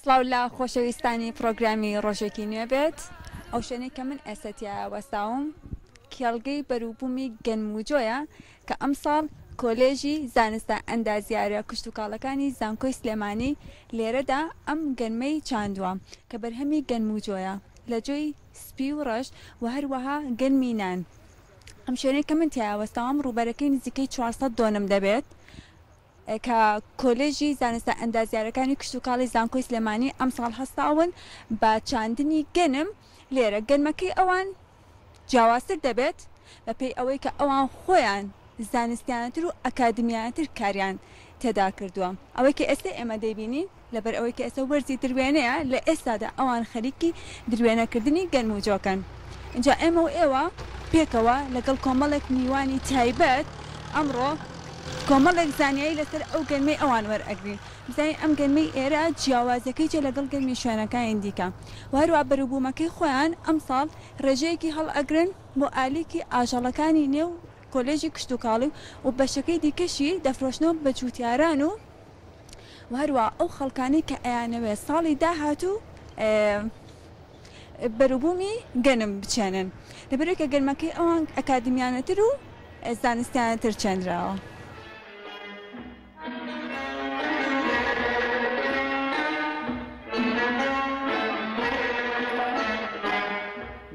سڵاو لە خۆشەویستانی پڕۆگرامی ڕۆژێکی نوێ بێت. ئەو شوێنەی کە من ئێستا تیایا وەستاوم کێڵگەی بەروبوومی گەنم و جۆیە کە ئەمساڵ کۆلێژی زانستە ئەندازیارە کشتوکاڵەکانی زانکۆی سلێمانی لێرەدا ئەم گەنمەی چاندووە کە بەرهەمی گەنم و جۆیە لە جۆی سپی و ڕەش و هەروەها گەنمی نان. ئەم شوێنەی کە من تیایا وەستاوم ڕووبەرەکەی نزیکەی 400 دۆنم دەبێت کە کۆلێژی زانستە ئەندازیارەکانی کشتوکاڵی زانکۆی سلێمانی ئەمساڵ هەستاون بە چاندنی گەنم لێرە. گەنمەکەی ئەوان جیاوازتر دەبێت بەپێی ئەوەی کە ئەوان خۆیان زانستیانەتر و ئەکادمیانەتر کاریان تێدا کردووە. ئەوەی کە ئێستا ئێمە دەیبینین لەبەر ئەوەی کە ئێستا وەرزی دروێنەیە، لە ئێستادا ئەوان خەریکی دروێنەکردنی گەنم و جۆکەن. ئینجا ئێمە و ئێوە پێکەوە لەگەڵ کۆمەڵێک میوانی تایبەت ئەمڕۆ کۆمەڵێک زانیاری لەسەر ئەو گەنمەی ئەوان وەرئەگرین. بزانین ئەم گەنمەی ئێرە جیاوازیەکەی چیە لەگەڵ گەنمی شوێنەکانی دیکە و هەروەها بەروبوومەکەی خۆیان ئەمساڵ ڕێژەیەکی هەڵئەگرن بۆ ئالیکی ئاژەڵەکانی نێو کۆلێژی کشتوکاڵی و بەشەکەی دیکەشی دەفرۆشنەوە بە جووتیاران و و هەروەها ئەو خەڵکانەی کە ئەیانەوێت ساڵی داهاتوو بەروبوومی گەنم بچێنن لەبەرئەوەی کە گەنمەکەی ئەوان ئەکادیمیانەتر و زانستیانەتر چێنراوە.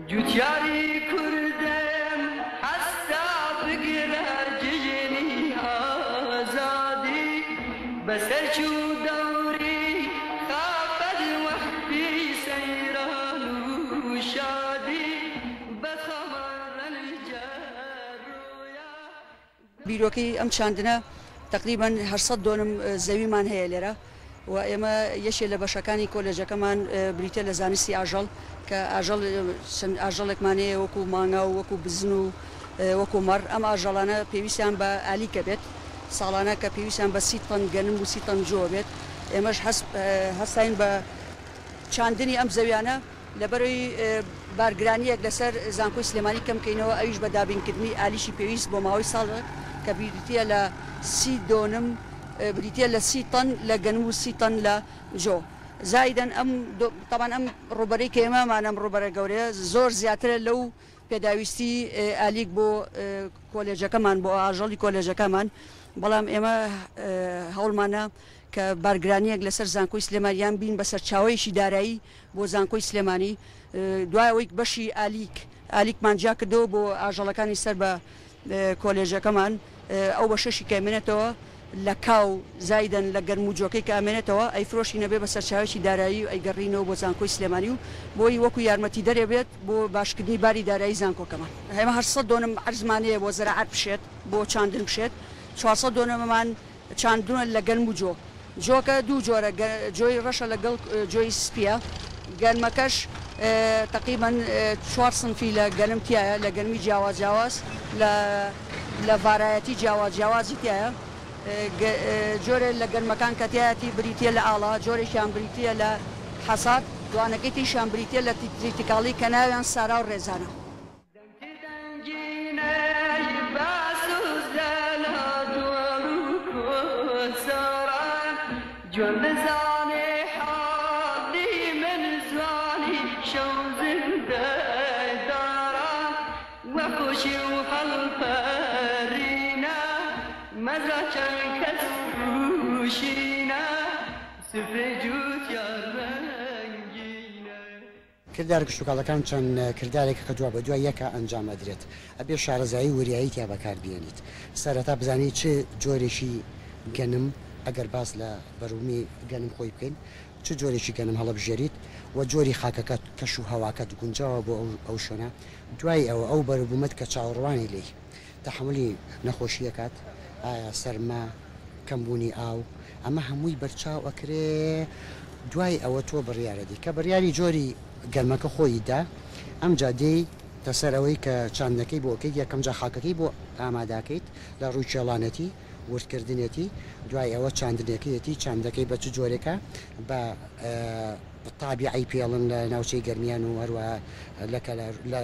جوتیاری کوردم هەستا بگرە جژنی ئازادی بەسەر چوو دەوری خەفەت وەختی سەیران و شادی بە خەمە رەنجە رویا. بیرۆکەی ئەم چاندنە تەقریبەن 800 دۆنم زەویمان هەیە لێرە و ئێمە یەکێ لە بەشەکانی کۆلێژەکەمان بریتە لە زانستی ئاژەڵ کە ئاژەڵ چەند ئاژەڵێکمان هەیە وەکو مانگا و وەکو بزن و وەکو مەڕ ئەم ئاژەڵانە پێویستیان بە ئالیکە بێت ساڵانە کە پێویستیان بە 30 تەن گەنم و 30 تەن جۆ بێت ئێمەش هەستاین بە چاندنی ئەم زەویانە لەبەرئەوەی بارگرانییەک لەسەر زانکۆی سلێمانی کەمکەینەوە ئەویش بە دابینکردنی ئالیکی پێویست بۆ ماوەی ساڵێک کە بریتییە لە 30 دۆنم بریتییە لە 30 تەن لە گەنم و 30 تەن لە جۆ زایدەن ئەم تەبعەن ئەم ڕووبەرەی کە ئێمەمان ئەم ڕووبەرە گەورەیە زۆر زیاترە لەو پێداویستی ئالیک بۆ کۆلێژەکەمان بۆ ئاژەڵی کۆلێژەکەمان بەڵام ئێمە هەوڵمانە کە بارگرانییەک لەسەر زانکۆی سلێمانی یان بین بە سەرچاوەیەکی دارایی بۆ زانکۆی سلێمانی دوای ئەوەی بەشی ئالیک ئالیکمان جیا کردەوە بۆ ئاژەڵەکانی سەر بە کۆلێژەکەمان ئەو بەشەشی کە ئەمێنێتەوە لە کاو زایدەن لە گەرم و جۆکەی کە ئەمێنێتەوە ئەیفرۆشینە بێ بە سەرچاوەیەکی دارایی و ئەیگەڕینەوە بۆ زانکۆی سلێمانی و بۆی وەکو یارمەتیدەرێ بێت بۆ باشکردنی باری دارایی زانکۆکەمان. ئێمە 800 دۆنم عەرزمان هەیە بۆ زەراعەت بشێت بۆ چاندن بشێت 400 دۆنممان چاندنە لە گەنم و جۆ. جۆکە دوو جۆرە جۆی ڕەشە لەگەڵ جۆی سپیە گەنمەکەش تەقریبەن چوار سنفی لە گەنم تیایە لە گەنمی جیاواز جیاواز لە لە ڤارایەتی جیاواز جیاوازی تیایە جۆرێ لە گەنمەکان کە تیایەتی بریتیە لە ئاڵا جۆرێکیان بریتیە لە حەساد دوانەکەی تریشیان بریتیە لە تریتیکاڵی کە ناویان سارا و ڕێزانە. دەنگی دەنگینەی بەسوز لە دۆڵ و کۆساران جوان بزانێ حاڵی من زوانی شەو زندەداران وە خۆشی و هەڵپەرینە مەزرا چەند کەس پووشینە سفرەی جووتیار ڕەنگینە. کردارە کشتوکاڵەکان چەند کردارێکە کە دوا بەدوای یەکا ئەنجام ئەدرێت، ئەبێ شارەزایی و وریایی تیا بەکار بێنیت. سەرەتا بزانی چ جۆرێکی گەنم، ئەگەر باس لە بەروبوومی گەنم خۆی بکەین، چ جۆرێکی گەنم هەڵەبژێریت و جۆری خاکەکەت، کەش و هەواکەت گونجاوە بۆ ئەو شوێنە. دوای ئەوە ئەو بەروبوومەت کە چاوەڕوانی لێی تەحەمولی نەخۆشی ئەکات، ئایا سەرما، کەمبوونی ئاو، ئەمە هەمووی بەرچاو ئەکرێ، دوای ئەوە تۆ بڕیارەدەی، کە بڕیاری جۆری گەنمەکە خۆیت دا، ئەمجا دێی تە سەر ئەوەی کە چاندنەکەی بۆ ئەکەیت، یەکەمجا خاکەکەی بۆ ئامادەکەیت لە ڕووی کێڵانەتی، وردکردنێتی، دوای ئەوە چاندنەکەیەتی، چاندەکەی بە چ جۆرێکە، بە تابیعەی پێڵن لە ناوچەی گەرمیان و هەروەها لە کەلار لە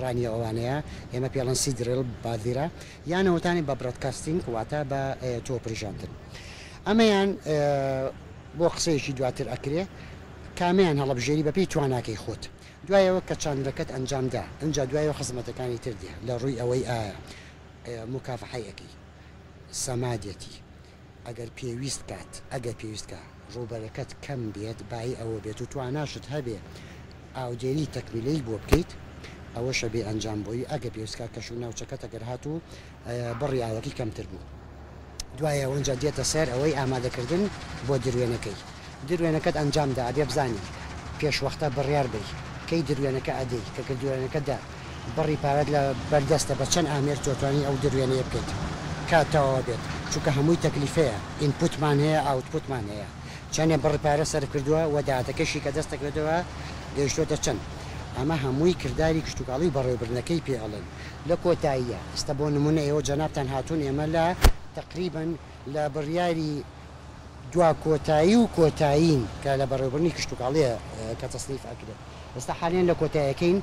ڕانیە ئەوانەیە ئێمە پێڵن سیدرل باذیرە یان ئەوەتانی بە برۆدکاستینگ واتە بە تۆپرژاندن ئەمەیان بۆ قسەیەکی دواتر ئەکرێ. کامیان هەڵبژێری بەپێی تواناکەی خۆت. دوایەوە کە چاندنەکەت ئەنجام دا، ئینجا دوایەوە خزمەتەکانی تر دێ لە ڕووی ئەوەی ئایا موکافەحەی ئەکەی، سەمادێتی، ئەگەر پێویست کات، ئەگەر پێویست کا ڕووبەرەکەت کەم بێت، بایی ئەوە بێت و تواناشت هەبێ ئاودێری تەکمیلەی بۆ بکەیت، ئەوەش ئەبێ ئەنجام بۆی، ئەگەر پێویست کا کەش و ناوچەکەت ئەگەر هاتوو بڕی ئاوەکەی کەمتر بوو. دوای ئەوەنجا دێتە سەر ئەوەی ئامادەکردن بۆ دروێنەکەی. دروێنەکەت ئەنجام دا ئەبێ بزانی پێشوەختە بڕیار بەی کەی دروێنەکە ئەدەی، کە دروێنەکە دا بڕی پارەت لە بەر دەستە بە چەند ئامێر تۆ توانی ئەو دروێنەیە بکەیت کات تەواوە بێت چونکە هەمووی تەکلیفەیە input مان هەیە output مان هەیە چەنێ بڕی پارە سەرف کردووە و داهاتەکەشی کە دەست دەکەوێتەوە گەیشتۆتە چەند ئەمە هەمووی کرداری کشتوکاڵی و بەڕێوەبردنەکەی پێ ئەڵێن لە کۆتاییە ئیستا بۆ نمونە ئێوە جەنابتان هاتوون ئێمە لە تەقریبەن لە بڕیاری دوا کۆتایی و کۆتایین کە لە بەڕێوەبردنی کشتوکاڵیە کە تەسنیف ئەکرێت ئێستا حالیەن لە کۆتایەکەین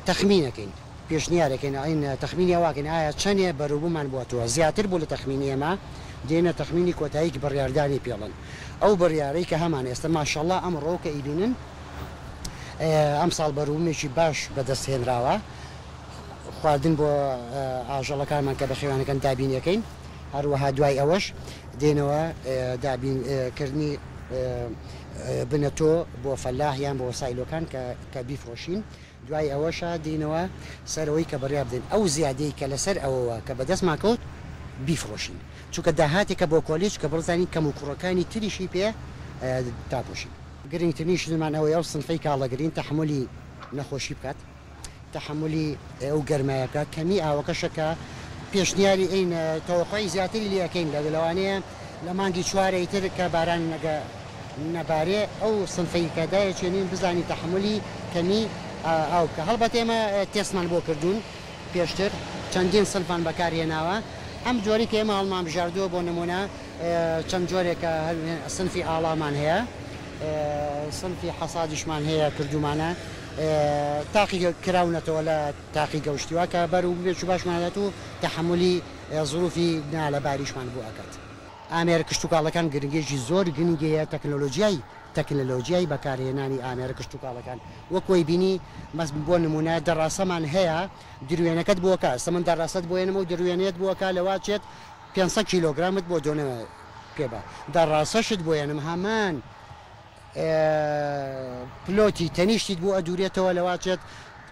تەخمین ئەکەین پێشنیار ئەکەین ئەڵێین تەخمینی ئەوە ئەکەین ئایا چەنێ بەروبوومان بووەتەوە زیاتر بوو لە تەخمینی ئێمە دێنە تەخمینی کۆتایی بڕیاردانی پێڵن ئەو بڕیارەی کە هەمان ئێستا ماشەڵا ئەمڕۆ کە ئیبینن ئەمساڵ بەروبوومێکی باش بەدەست هێنراوە خواردن بۆ ئاژەڵەکانمان کە بەخێویانەکەن دابین ئەکەین هەروەها دوای ئەوەش دێنەوە دابین کردنی بنەتۆ بۆ فەلاح یان بۆ سایلۆکان کە بیفرۆشین دوای ئەوەشە دێینەوە سەر ئەوەی کە بڕیار بدەین ئەو زیادەی کە لەسەر ئەوەوە کە بەدەستمان کەوت بیفرۆشین چونکە داهاتێکە بۆ کۆلیج کە بزانین کەموکوڕەکانی تریشی پێ داپۆشین. گرنگترین شتمان ئەوەیە ئەو سنفەی کاڵەگرین تەحەمولی نەخۆشی بکات. تەحەمولی ئەو گەرمایە بکات، کەمی ئاوەکەشە کە پێشنیاری ئەین تەوەقوعی زیاتری لێ ئەکەین لە لەوانەیە لە مانگی چوارەی تر کە باران نەگە نەبارێ ئەو سنفەی کە دایەچێنین بزانین تەحەمولی کەمی ئاو بکا هەڵبەت ئێمە تێستمان بۆ کردوون پێشتر چەندین سنفمان بەکار هێناوە ئەم جۆرەی کە ئێمە هەڵمان بژاردووە بۆ نموونە چەند جۆرێکە سنفی ئاڵامان هەیە سنفی حەسادیشمان هەیە کردوومانە تاقیگە کراونەتەوە لە تاقیگە و شتی وا کە بەر و بێچوو باشمان ئەدات و تەحەمولی زروفی نالەباریشمان بۆ ئەکات. ئامێرە کشتوکاڵەکان گرنگیەکی زۆر گرنگی هەیە تەکنەلۆجیای تەکنەلۆجیای بەکارهێنانی ئامێرە کشتوکاڵەکان وەک وەی بینی مەس بۆ نمونە دەڕاسەمان هەیە دروێنەکەت بۆ ئەکا ئێستا من دەڕاسەت بۆ ئێنم ئەو دروێنەیەت بۆ ئەکا لەوا چێت 500 کیلۆگرامت بۆ دۆنە پێ بە دەڕاسەشت بۆ ئێنم هەمان پلۆتی تەنیشتیت بۆ ئەدورێتەوە لەواچێت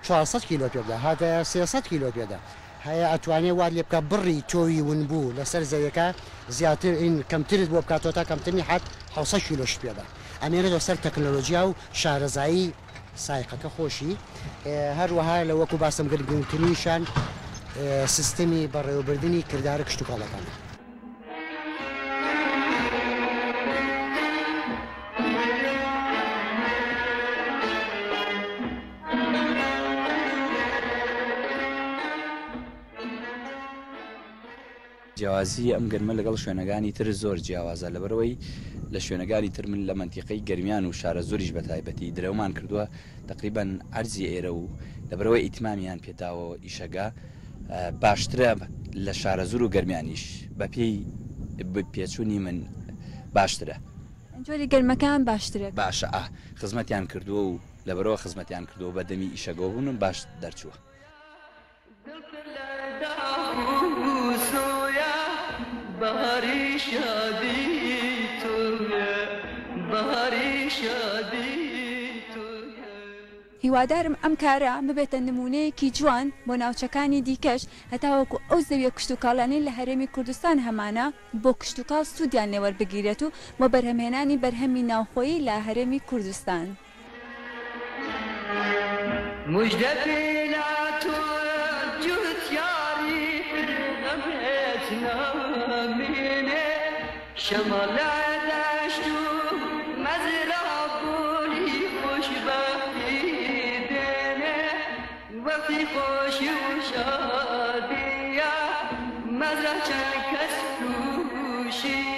400 کیلۆ پێ بدە هاتە 300 کیلۆ پێ دە هەیە ئەتوانێ وات لێ بکا بڕی تۆوی ونبوو لەسەر زەویەکە زیاتر ئین کەمترت بۆ بکاتەوە تا کەمترنی حەت 700 کیلۆشت پێ بە ئەمێنێتەوە سەر تەکنەلۆجیا و شارەزایی سایقەکە خۆشی هەروەها لە وەکو باسم کرد گرنگترینیشان سیستمی بەڕێوەبردنی کردارە کشتوکاڵەکانە. جیاوازی ئەم گەرمە لەگەڵ شوێنەکانی تر زۆر جیاوازە لەبەرئەوەی لە شوێنەکانی تر من لە مەنتیقەی گەرمیان و شارەزووریش بە تایبەتی درەومان کردووە تەقریبەن عەرزی ئێرە و لەبەرئەوەی ئیتمامیان پێداوە ئیشەگە باشترە لە شارەزوور و گەرمیانیش بەپێی پێچوونی من باشترە. جۆری گەرمەکان باشترە. باشە ئا خزمەتیان کردووە و لەبەرئەوە خزمەتیان کردووە بە دەمی ئیشەگەوە بوون و باش دەرچووە. دڵ پڕ لە داخ و سۆیە بەهاری شادی تۆیە بەهاری شادی تۆیە. هیوادارم ئەم کارە ببێتە نموونەیەکی جوان بۆ ناوچەکانی دیکەش هەتاوەکو ئەو زەویە کشتوکاڵیانەی لە هەرێمی کوردستان هەمانە بۆ کشتوکاڵ سوودیان لێوەربگیرێت و بۆ بەرهەمهێنانی بەرهەمی ناوخۆیی لە هەرێمی کوردستان. مژدە بێ لە تۆ جوتیاری غەمت نامێنێ شەماڵ لە دەشت و مەزرا بۆنی خۆشبەختی دێنێ وەختی خۆشی و شادیە مەزرا چەند کەس پووشینە.